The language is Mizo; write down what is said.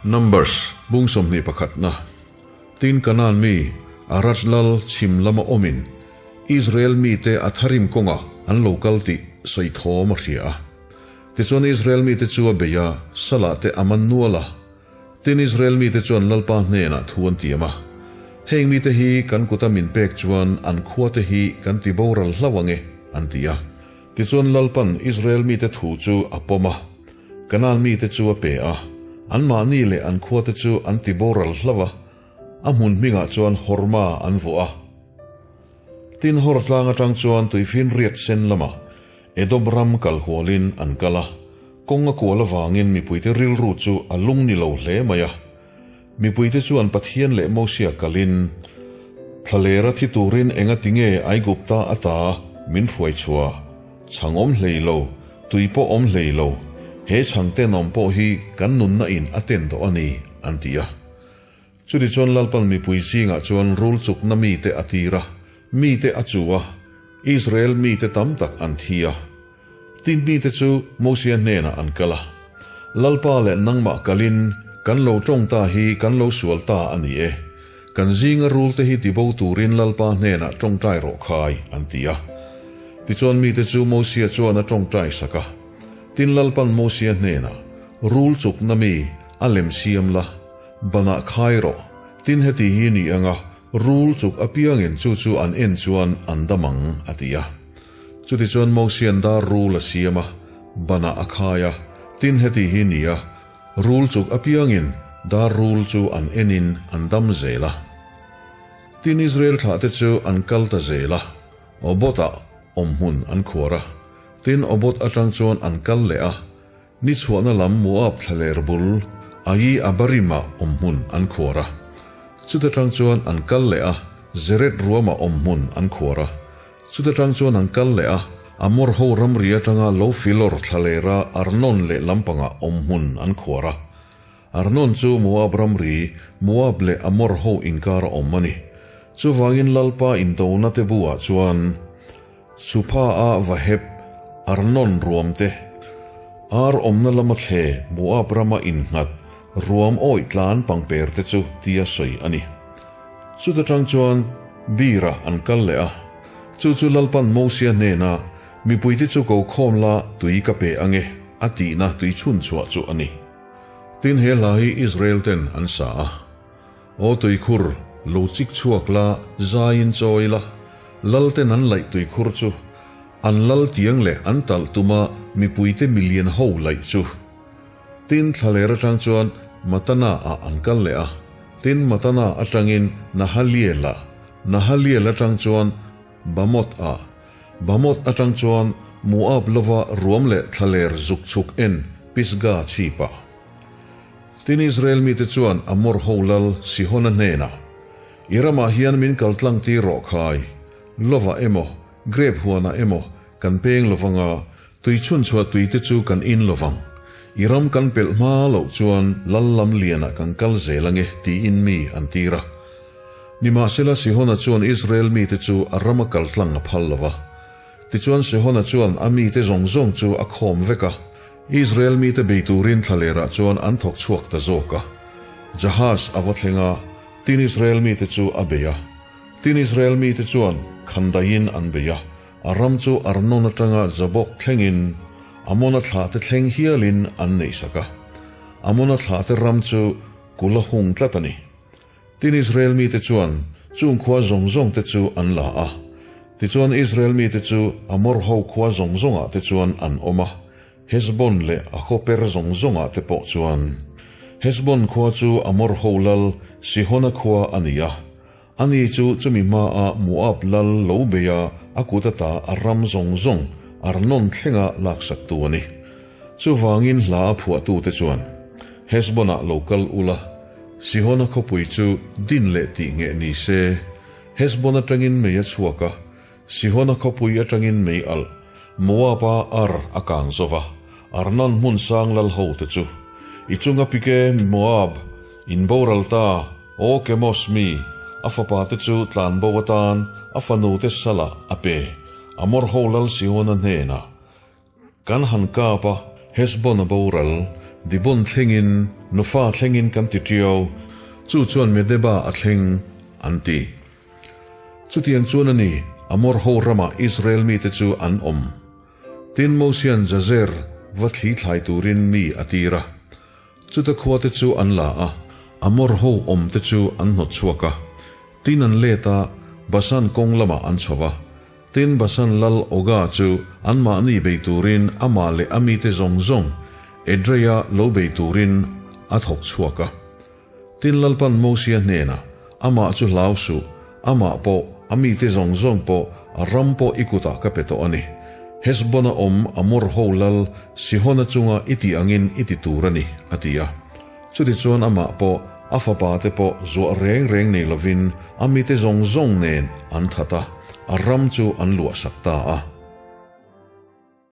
Numbers, bung 21 na. Tin Kanaan mi, Arad lal chhim lama awmin Israel mite Atharim kawngah an lo kal tih sawi thawm a hria a. Tichuan Israel mite chu a bei a, Salah te a man nual a. Tin Israel mite chuan Lalpa hnenah thu an tiam a, Heng mite hi kan kuta min pek chuan an khuate hi kan ti boral hlauh ang e, an ti a. Tichuan Lalpan Israel mite thu chu a pawm a, Kanaan mite chu a pe a, anmahni leh an khuate chu an ti boral hlauh a, a hmun hmingah chuan Horma an vuah a. Tin Hor tlang atang chuan tuifinriat sen lamah Edom ram kal hualin an kal a, kawng a kual avangin mipuite rilru chu a lung ni lo hle mai a. Mipuite chuan Pathian leh Mosia kalin, Thlalera thi turin enga tinge Aigupta ata min hruai chhuah? Chhang awm hlei lo, tui pawh awm hlei lo, he chhang tenawm pawh hi kan nunna in a ten tawh a ni, an ti a. Chutichuan Lalpan mipui zingah chuan rul chukna mite a tir a, mite a chu a, Israel mite tam tak an thi a. Tin mite chu Mosia hnenah an kal a, Lalpa leh nangmah kalin kan lo tawng ta hi kan lo sual ta a ni e. Kan zinga rulte hi tibo turin Lalpa hnenah tawngtai rawh khai, an ti a. Tichuan mite chu Mosia chuan a tawngtai sak a. Tin Lalpan Mosia hnenah, Rul chukna mi a lem siam la, Banah khai rawh, tin heti hi ni anga rul chuk apiangin chu chu an en chuan an dam ang, a ti a. Chutichuan Mosian dar rul a siam a, banah a khai a, tin heti hi ni a, rul chuk apiangin dar rul chu an enin an dam zel a. Tin Israel thlahte chu an kal ta zel a, Obot-ah awmhmun an khuar a, tin Obot atang chuan an kal leh a, Ni chhuahna lam Moab thlaler bul Ai Abarim-ah awm hmun an khuar a. Chuta tang chuan an kal leh a, Zered ruamah awm hmun an khuar a. Chuta tang chuan an kal leh a, Amor ho ramri atanga lo filawr thlalera Arnon leh lampangah awm hmun an khuar a. Arnon chu Moab ramri, Moab leh Amor ho inkara awm a ni. Chuvangin Lalpa indona te buah chuan. Supha-a Vaheb, Arnon ruam te, Ar awmna lama thle Moab rama innghat ruam awih tlan pangper te chu tia sawi a ni. Chuta tang chuan Beer-ah an kal leh a, chu chu Lalpan Mosia hnena mipuite chu ko khawm la tui ka pe ange a tihna tui chhun chhuah chu a ni. Tin he hla hi Israel ten an sa a. Aw tuikhur, lo chik chhuak la, zaiin chawi la, Lalten an laih tuikhur chu, an lal tiang leh an talh tuma mipuite milian ho laih chu. Tin, thlaler atang chuan Matana ah an kal leh a, tin Matana atangin Nahaliel ah, Nahaliel atang chuan Bamoth ah, Bamoth atang chuan Moab lova ruam leh thlaler zuk chhuk en Pisgah chhip ah. Tin Israel mite chuan Amor ho lal Sihona hnenah, I ramah hian min kal tlang tir rawh khai, lovah emaw, grape huanah emaw kan peng lovang a, tui chhunchhuah tuite chu kan in lovang. I ram kan pelh hma loh chuan lal lam lianah kan kal zel ange, tiin mi an tir a. Nimahsela Sihona chuan Israel mite chu a rama kal tlang a phal lo va. Tichuan Sihona chuan a mite zawng zawng chu a khawm vek a, Israel mite bei turin thlalerah chuan an thawk chhuak ta zawk a. Jahaz a va thleng a, tin Israel mite chu a bei a. Tin Israel mite chuan khandaiin an bei a, a ram chu Arnon atanga Jabok thlengin, Amona thlahte thleng hialin an neihsak a. Amona thlahte ram chu kula hung tlat a ni. Tin Israel mite chuan chung khua zawng zawng te chu an la a. Tichuan Israel mite chu Amor ho khua zawng zawngah te chuan an awm a, Heshbon leh a khawper zawng zawngah te pawh chuan. Heshbon khua chu Amor ho lal Sihona khua a ni a. Ani chu chumi hmaah Moab lal lo beia a kut ata a ram zawng zawng Arnon thlenga laksaktu a ni. Chuvangin hla a phuahtute chuan, Heshbon-ah lo kal ula, Sihona khawpui chu din leh tih ngheh ni se. Heshbon atangin mei a chhuak a, Sihona khawpui atangin mei alh, Moab-a Ar a kang zo va, Arnon hmun sang lal ho te chu. I chunga pike Moab, in boral ta, aw Kemos mi, a fapa te chu tlanbo atan a fanu te salah a pe, Amor ho lal Sihona hnenah. Kan han kap a, Hesbon a boral, Dibon thlengin, Nofa thlengin kan ti ṭiau, chu chuan Medeba a thleng, an ti. Chutiang chuan a ni, Amor ho ramah Israel mite chu an awm. Tin, Mosia'n Jazer va thli thlai turin mi a tir a. Chuta khuate chu an la a, Amor ho awmte chu an hnawt chhuak a. Tin an let a, Basan kawng lamah an chho va. Tin, Basan lal Oga chu anmahni bei turin amah leh a mite zawng zawng Edreia lo bei turin a thawk chhuak a. Tin, Lalpan Mosia hnenah, Amah chu hlau suh, amah pawh, a mite zawng zawng pawh, a ram pawh i kutah ka pe tawh a ni. Hesbon-a awm Amor ho lal Sihona chunga i tih angin i ti tur a ni, a ti a. Chutichuan amah pawh, a fapa te pawh zuah reng reng nei lovin a mite zawng zawng nen an that a, a ram chu an luahsak ta a.